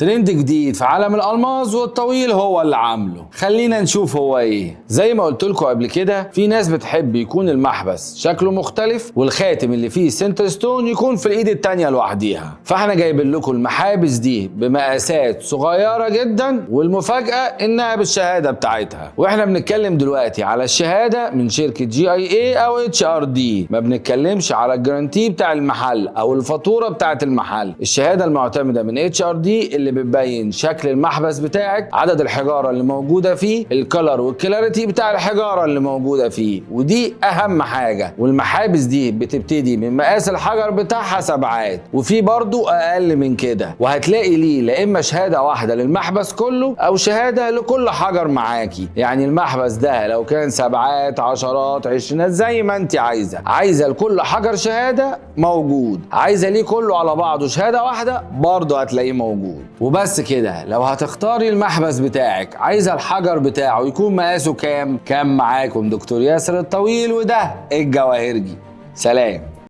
ترند جديد في عالم الالماس، والطويل هو اللي عامله. خلينا نشوف هو ايه. زي ما قلت لكم قبل كده، في ناس بتحب يكون المحبس شكله مختلف والخاتم اللي فيه center stone يكون في الايد التانية لوحديها. فاحنا جايبين لكم المحابس دي بمقاسات صغيرة جدا، والمفاجأة انها بالشهادة بتاعتها. واحنا بنتكلم دلوقتي على الشهادة من شركة GIA او HRD، ما بنتكلمش على ال guarantee بتاع المحل او الفاتورة بتاعت المحل. الشهادة المعتمدة من HRD اللي بتبين شكل المحبس بتاعك، عدد الحجارة اللي موجودة فيه، ال color وال clarity بتاع الحجارة اللي موجودة فيه، ودي اهم حاجة. والمحابس دي بتبتدي من مقاس الحجر بتاعها 7، وفي برضو اقل من كده. وهتلاقي ليه لا اما شهادة واحدة للمحبس كله او شهادة لكل حجر معاكي. يعني المحبس ده لو كان 7، 10، 20، زي ما انت عايزة. عايزة لكل حجر شهادة موجود، عايزة ليه كله على بعضه شهادة واحدة برضه هتلاقيه موجود. وبس كده. لو هتختاري المحبس بتاعك، عايزة الحجر بتاعه يكون مقاسه كام؟ كان معاكم دكتور ياسر الطويل، وده الجواهرجي. سلام.